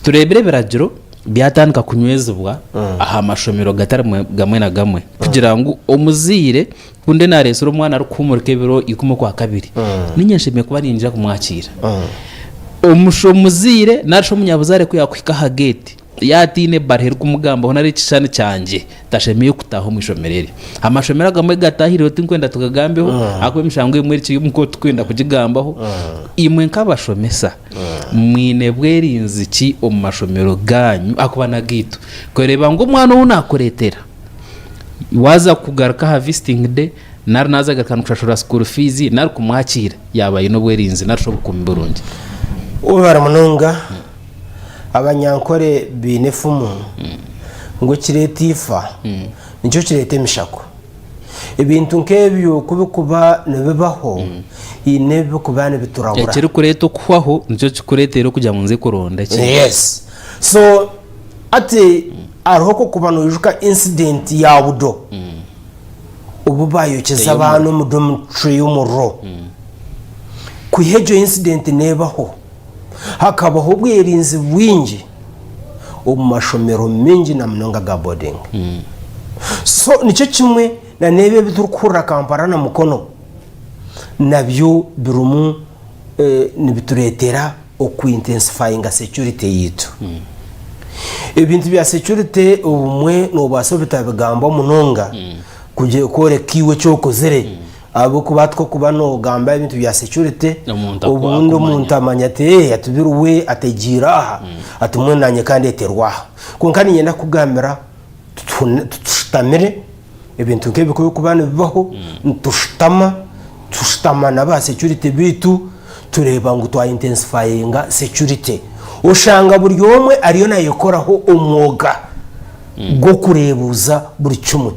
S5: Tureebire ebiragiro byatandika kunywezibwa aha mashomero gatari gamwe na gamwe kugira ngu omuzaire ku ndi nareetsire omwana arikuhuumurika ebiro ikumi okwakabiri, niinye nshemereire kuba niinyija kumwakiira. Omuzaire nari shi omunyabuzaare ku yaakuhika aha geeti, Yaatiina ebaruha erikumugambaho nari ekishushani kyangye, tashemereire kutaaha omu ishomero eryo. Amashomero agamwe gataahireho tinkwenda tugagambeho ahakuba emishango emwe erikiri omu kooti tikwenda kugigambaho. Imwe nk'abashomesa mwine bwerinzi ki omu mashomero gaanyu ahakuba n'agaitu kureeba ngu omwana ou naakureetera waaza kugaruka aha visiting day nari naaza kugaruka nikushashura school fees nari kumwakiira yaaba aine obwerinzi nari shi obukuumi burungi?
S6: Webare munonga. Abanyankore baine efumu ngu ekireeta eifa nikyo kireeta emishako. Ebintu nk'ebyo ku birikuba nibibaho, haine ebi birikuba nibiturabura.
S5: Ekirikureeta okuhwaho nikyo kikureetera okugira ngu nze kuronda ekindi.
S6: Yes. So hati hariho nk'okuba noijuka incident ya Budo obu baayokyeza abaana omu dormitory y'omuriro. Kwiha egyo incident neebaho. Hakabaho obwerinzi bwingi omu mashomero maingi na munonga aga boarding. So nikyo kimwe na n'ebi ebi turikuhurira Kampala na Mukono nabyo birimu nibitureetera oku intensifyinga security yaitu. Ebintu bya security obumwe noobaasa obutabigamba munonga kworeka iwe eki okozire. Ahabw'okuba hati okuba noogamba ebintu bya security,
S5: Omuntu aku-
S6: obundi
S5: akumanya.
S6: omuntu amanya ati ee ati biri we ategiire aha, ati mbwenu naanye ka ndeeterwe aha. Kwonka niinyenda kukugambira tutu- tutushutamire, ebintu nk'ebi ku birikuba nibibaho, nitushutama, tushutama n'aba security baitu, tureeba ngu twa intensifyinga security. Oshanga buri omwe ariyo naayekoraho omwoga. gw'okureebuuza buri kimwe.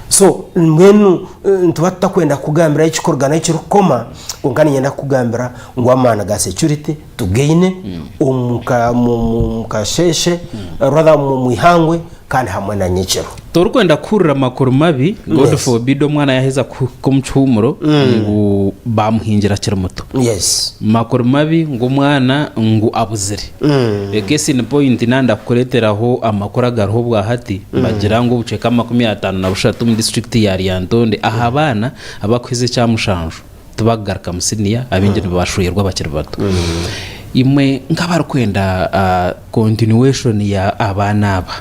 S6: So mbwenu nituba tutakwenda kukugambira ahu kirikuruga n'ahu kirikukoma, kwonka niinyenda kukugambira ngu amaani ga security tugaine omu ka omu kasheeshe rather omu ihangwe kandi hamwe na nyekiro.
S5: Torikwenda kuhurira amakuru mabi, God
S6: Yes.
S5: forbid omwana yaheza kuhika omu kihuumuro ngu bamuhingira akiri muto.
S6: Yes.
S5: Makuru mabi ngu omwana ngu abuzire. Case in point nanda kukureteraho amakuru agariho obwahati nibagira ngu obucweka 53 omu disiturikiti ya Lyantonde aha baana abakuhiza ekya mushanju tibakugaruka mu siniya abaingi nibashwerwa bakiri bato. Imwe nk'abarikwenda continuation ya abaana aba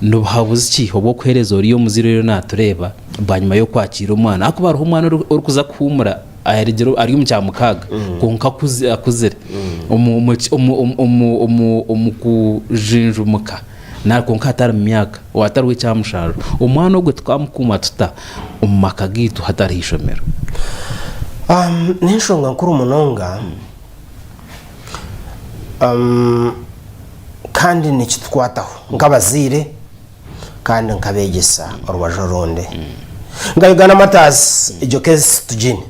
S5: nibuhabuzi ki obw'okuheereza oriya omuzaire oriyo natureeba bwanyima y'okwakiira omwana ahakuba hariho omwana orikuza kuhuumura Arigire ari omu kyamukaaga kwonka akuzi- akuzire omu omu ki- omu omu omu omu omu kujunjumuka na kwonka atari mu myaka atari w'ekyamushanju. Omwana ogwo tukamukuuma tuta omu maka gaitu hatari ha ishomero?
S6: Um, n'enshonga nkuru munonga um, kandi nikitukwataho nk'abazaire kandi nkabegyesa orubaju orundi. Nka Uganda Martyrs egyo case tugiine.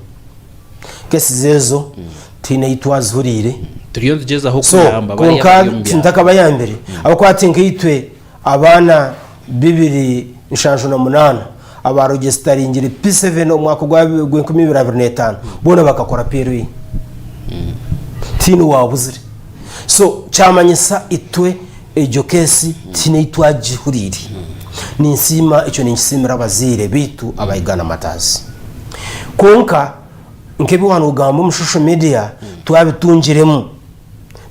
S6: Cases ezo tihaine ei twazihuriire.
S5: Turiyo nitugyezaho
S6: So
S5: kuyamba bariya
S6: kwonka
S5: abari omu byaro.
S6: tintakabayambire ahabw'okuba hati nkaitwe abaana 2078 abarogesitaringire P7 omwaka gwa gw'enkumi ibiri abiri n'etaano boona bakakora PLE. Tihaine owaabuzire. So kyamanyisa itwe Egyo keesi tihaine ei twagihuriire. Ninsiima ekyo ninkisiimira abazaire baitu aba Uganda Martyrs. Kwonka nk'ebi waanogamba omu social media twabitungiremu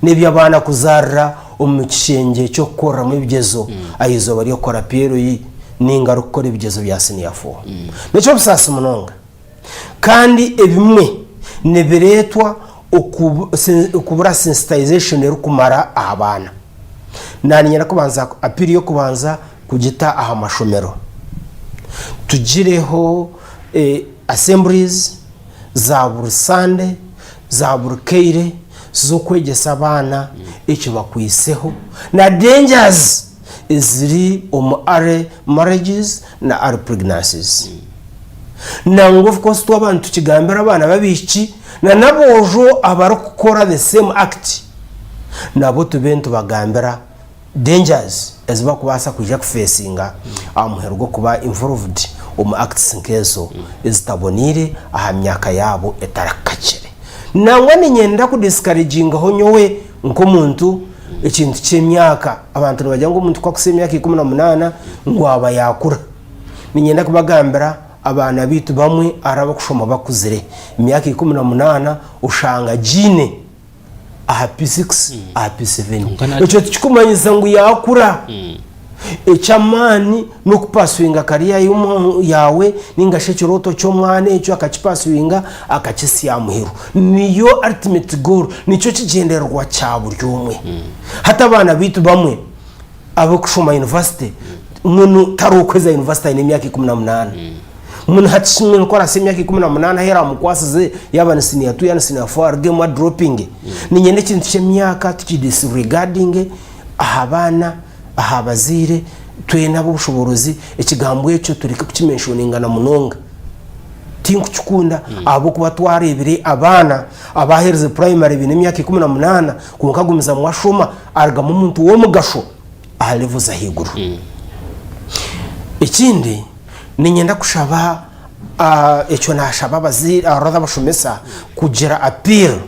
S6: n'eby'abaana kuzaarira omu kishengye ky'okukoreramu ebigyezo aha izooba ry'okukora PLE nainga arikukora ebigyezo bya siniya fo. N'eky'obusaasi munonga. Kandi ebimwe Nibireetwa okubura sensitization erikumara aha baana. Naanye kubanza appeal y'okubanza kugita aha mashomero. Tugireho assemblies za buri Sunday, za buri kaire z'okwegyesa abaana eki bakwiitseho na dangers eziri omu early marriages na early pregnancies. Nangwa of course twaba nitukigambira abaana b'abaishiki na n'aboojo abarikukora the same act nabo tube nitubagambira dangers ezi barikubaasa kwija kufeesinga aha muheru gw'okuba involved omu acts nk'ezo ezitaboneire aha myaka yaabo etarakakire. Nangwa niinyenda kudiscouragingaho nyowe nk'omuntu ekintu ky'emyaka. Abantu nibagira ngu omuntu ku akuhitsya emyaka 18 ngu aba yaakura. Niinyenda kubagambira abaana baitu bamwe hariho abarikushoma bakuzire, emyaka 18 oshanga agiine aha P6 aha P7.
S5: Kwonka na-
S6: Ekyo tikikumanyisa ngu yaakura. Eky'amaani n'okupasuinga kariya yaawe ninga shi ekirooto ky'omwana ekyo akakipasuinga akakitsya aha muheru. Niyo ultimate goal, nikyo kigyendererwa kya buri omwe. Hati abaana baitu bamwe abarikushoma yunivasite, mbwenu tarikuheza yunivasite aine emyaka 18. Mbwenu hati shi ku arahitsya emyaka 18 ahu eraamukwasize yaaba ni siniya tu yaaba ni siniya fo arugemu aduropinge. Niinyenda ekintu ky'emyaka tukidisirigadinge aha baana, aha bazaire, twena ab'obushoboorozi ekigambo ekyo tureke kukimenshoningana munonga. Tinkukikunda ahabw'okuba twareebire abaana abaaherize purayimare baine emyaka 18 kwonka agumizamu ashoma arugamu omuntu w'omugasho aha levo z'ahaiguru. Ekindi niinyenda kushaba ekyo naashaba abazaire or abashomesa kugira appeal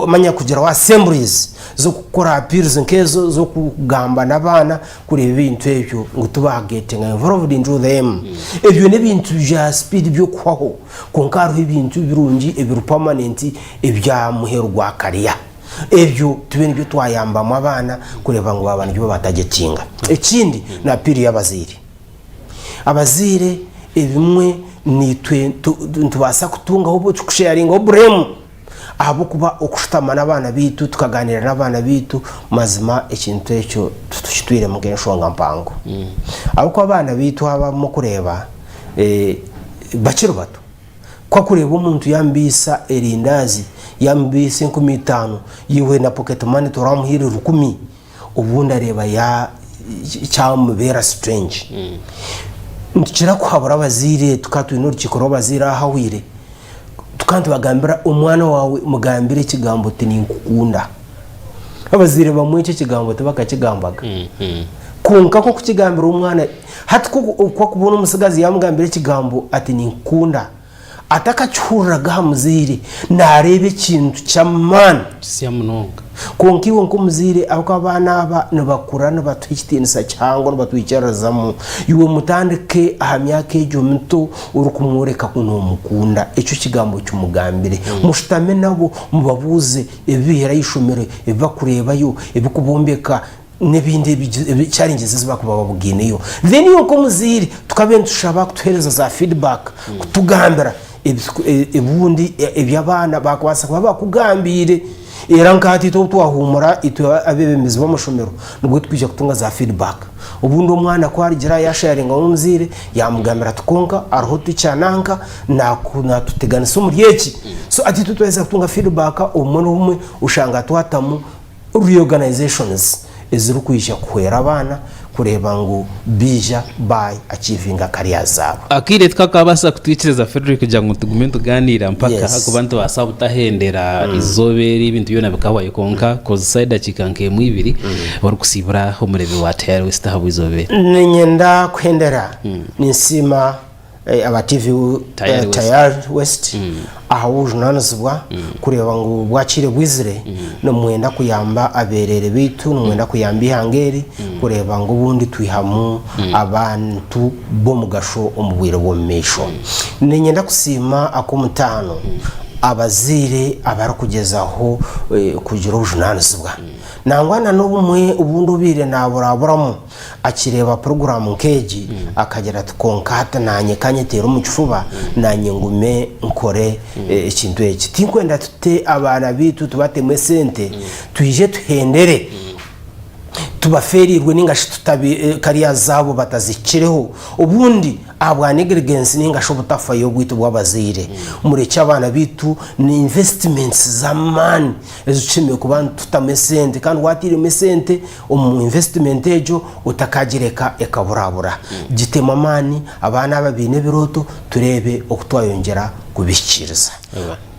S6: manya kugiraho assemblies z'okukora appeals nk'ezo z'okugamba n'abaana kureeba ebintu ebyo ngu tibaagetinga involved into them. Ebyo n'ebintu bya speed by'okuhwaho kwonka hariho ebintu birungi ebiri permanent ebya muheru gwa kariya. Ebyo tube nibyo twayambamu abaana kureeba ngu baaba nibyo baatagetinga. Ekindi ni appeal y'abazaire. Abazaire ebimwe naitwe nitubaasa kutungaho kusheyaringaho buremu ahabw'okuba okushutama n'abaana baitu tukaganiira n'abaana baitu mazima ekintu ekyo titukitwiremu nk'enshonga mpango. Ahabw'okuba abaana baitu abamwe okureeba bakiri bato. Ku akureeba omuntu yaamubiisa erindaazi, yaamubiisa 5000, iwe na pocket money toramuhaire rukumi, obundi areeba kyamubeera strange. Nitukira kuhabura abazaire tukaba twine orukiiko rw'abazaire aha ahwaire, tukaba nitubagambira omwana waawe mugambire ekigambo oti ninkukunda. Abazaire bamwe ekyo ekigambo tibakakigambaga. Kwonka ku okukigambira omwana, hati ku akubona omutsigazi yaamugambira ekigambo ati ninkukunda, atakakihuriraga aha muzaire, naareeba ekintu ky'amaani.
S5: Kisya munonga.
S6: Kwonka iwe nk'omuzaire, ahabw'okuba abaana aba nibakura nibatuha ekitiinisa kihango, nibatwikiririzamu, iwe mutandike aha myaka egyo mito orikumworeka ku noomukunda. Ekyo kigambo kimugambire. Mushutame nabo mubabuuze ebibaihire aha ishomero, ebi barikureebayo, ebirikubombeka n'ebindi ebi challenges ezi barikuba babugaineyo. Then iwe nk'omuzaire tukabe nitushaba kutuheereza za feedback kutugambira ebundi ebi abaana baakubaasa kuba bakugambiire. Era nka hati itwe obu twahuumura itwe abeebembezi b'amashomero nibwo twija kutunga za feedback. Obundi omwana ku arigira yaasharinga n'omuzaire yaamugambira ati kwonka hariho ticha nanka naatuteganisa omuri eki. So hati itwe twaheza kutunga feedback obumwe n'obumwe oshanga twatamu reorganizations ezirikwija kuhwera abaana kureeba ngu baija ba achievinga career zaabo.
S5: Akaire tikakabaasa kutwikiriza Fredrick kugira ngu tugume nitugaaniira mpaka
S6: Yes.
S5: ahakuba nitubaasa butahendera eizooba eri ebintu byona bikahwayo kwonka kozesa edakiika nk'emwe ibiri orikusiibura omureebi wa Tayari West ahabw'eizooba eri.
S6: Niinyenda kuhendera ninsiima aba TV
S5: Tayari West.
S6: Tayari West ahabw'obujunanizibwa kureeba ngu bwakiire bwizire nimwenda kuyamba abeereere baitu nimwenda kuyamba eihanga eri kureeba ngu obundi twihamu abantu b'omugasho omu bwire bw'omu maisho. Niinyenda kusiima ak'omutaano abazaire abarikugyezaho kugira obujunanizibwa. Nangwa na n'obumwe obundi obaire naaburaburamu akireeba puroguraamu nk'egi akagira ati, Kwonka hati naanye ka nyeteere omu kifuba naanye ngume nkore ekintu eki. Tinkwenda tute abaana baitu tubatemu esente twije tuhendere tubafeereirwe ninga shi tutabi kariya zaabo batazihikireho. Obundi ahabwa negligence ninga shi obutafayo bwaitu bw'abazaire. Murekye abaana baitu ni investments z'amaani ezi tushemereire kuba nitutamu esente kandi waatairemu esente omu investment egyo otakaagireka ekaburabura. Gitemu amaani, abaana aba baine ebirooto tureebe oku twayongyera kubihikiiriza.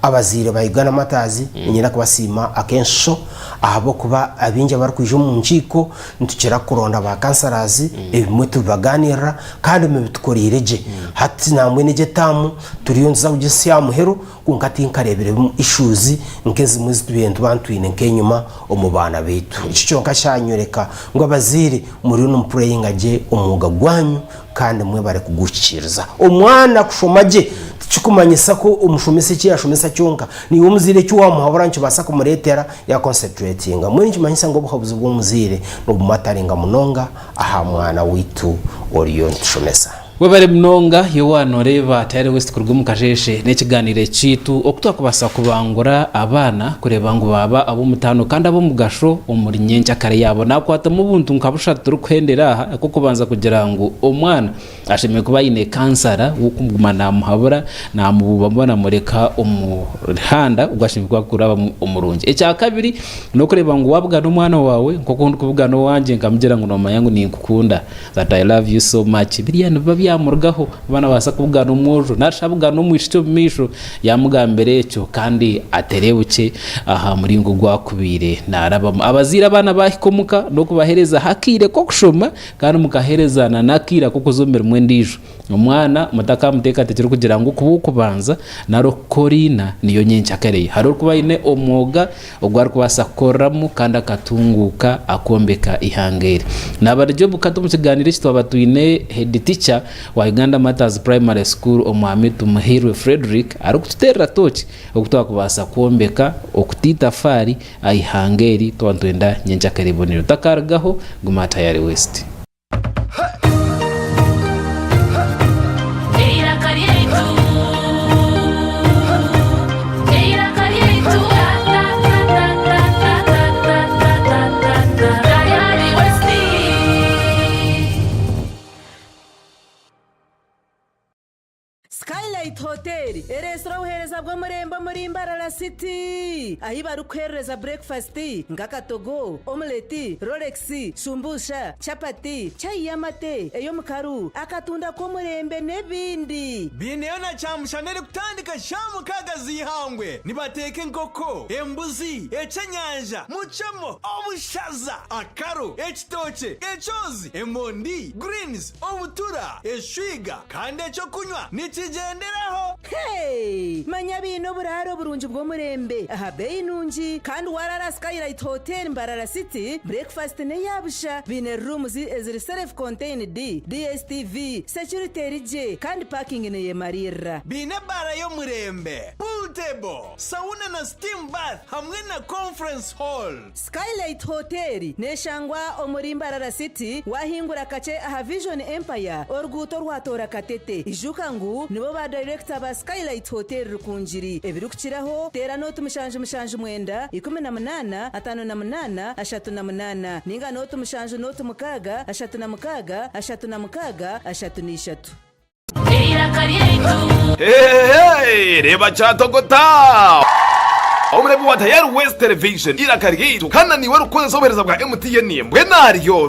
S6: Abazaire ba Uganda Martyrs niinyenda kubasiima ak'enshusho ahabw'okuba abaingi abarikwija omu nkiiko nitukira kuronda ba councillors ebimwe tubibagaaniirira kandi mubitukoreire gye. Hati nambwenu egi etaamu turiyo nituza kugisya aha muheru Kwonka tinkareebire issues nk'ezimwe ezi tubaire nituba nitwine nk'enyima omu baana baitu. Eki kyonka kyanyoreka ngu abazaire muriyo nimupureyinga gye omwoga gwanyu kandi mwebare kuguhikiiriza. Omwana kushoma gye tikikumanyisa ku omushomesa eki yashomesa kyonka, naiwe omuzaire eki wamuhabura nikibaasa kumureetera ya concentratinga. Mbwenu nikimanyisa ngu obuhabuzi bw'omuzaire nibumataringa munonga aha mwana waitu oriyo nitushomesa.
S5: Webare munonga Yowaana noreeba Tayari West kuruga omu kasheeshe n'ekiganiro ekiitu oku twakubaasa kubangura abaana kureeba ngu baaba ab'omutaano kandi ab'omugasho omuri nyenkyakare yaabo. Nakwatamu obuntu nka bushatu turikuhendera aha, ak'okubanza kugira ngu omwana ashemereire kuba aine kansara w'okuguma namuhabura, namububabuba namureka omu ruhanda ogu ashemereire kuba arikurabamu omurungi. Ekyakabiri n'okureeba ngu wabugana omwana waawe nk'oku ndikubugana owangye nkamugira ngu nomanya ngu ninkukunda. That I love you so much biriya nibiba byamurugaho aba nabaasa kubugana omwojo narishi abugane omwishiki omu maisho yamugambira ekyo kandi aterebukye aha muringo ogu akubaire narabamu. Abazaire abaana bahika omuka n'okubahereza akaire k'okushoma kandi mukahereza n'akaire ak'okuza omu mirimo endiijo. Omwana mutakamuteekateekyera kugira ngu okuba ow'okubanza nari okukora ina niyo nyenkyakare ye. Hariho orikuba aine omwoga ogu arikubaasa kukoreramu kandi akatunguuka akombeka eihanga eri. Naaba ari Job Kato omu kigaaniiro eki twaba twine Head Teacher wa Uganda Martyrs Primary School Omwami Tumuhairwe Fredrick arikututeerera tooki oku twakubaasa kwombeka okuta eitafaari aha ihanga eri twaba nitwenda nyenkyakare ebonire. Otakarugaho, guma aha Tayari West.
S7: Eiraka ryaitu, eiraka ryaitu, Tayari West.
S8: Skylight Hotel ereetsire obuheereza bw'omurembe omuri Mbarara City ahi barikukuheerereza burekifasiti nk'akatogo, omuleti, rolex, shumbusha, chapati, chai y'amate, ey'omukaru, akatunda k'omurembe n'ebindi.
S9: Baineyo na kyamushana erikutandika shaaha mukaaga z'eihangwe. Nibateeka enkoko, embuzi, ekyenyanja, mucemo, obushaza, akaro, ekitookye, ekyozi, emondi, greens, obutura, eshwiga, Kandi eky'okunywa nikigyenderaho.
S8: Hey! Manya baine oburaaro burungi bw'omurembe aha beeyi nungi kandi waraara Skylight Hotel Mbarara City, breakfast n'eya busha. Baine rooms eziri self contained, DSTV, security eri gye kandi parking neyemariirira.
S9: Baine ebaara y'omurembe, pool table, sauna na steam bath hamwe na conference hall.
S8: Skylight Hotel neshangwa omuri Mbarara City wahingura kakye aha Vision Empire oruguuto orwatoora Katete. Ijuka ngu nibo ba Director ba Skylight Hotel Rukungiri. Ebirikukiraho teera nooti 779 18 58 38 ninga nooti 7 nooti 6 36 36 33.
S7: Eiraka ryaitu.
S10: Hehehe! Reeba kyatogota! Omureebi wa Tayari West Television, eiraka ryaitu, kandi na niiwe orikukozesa obuheereza bwa MTN, mbwenu aryo.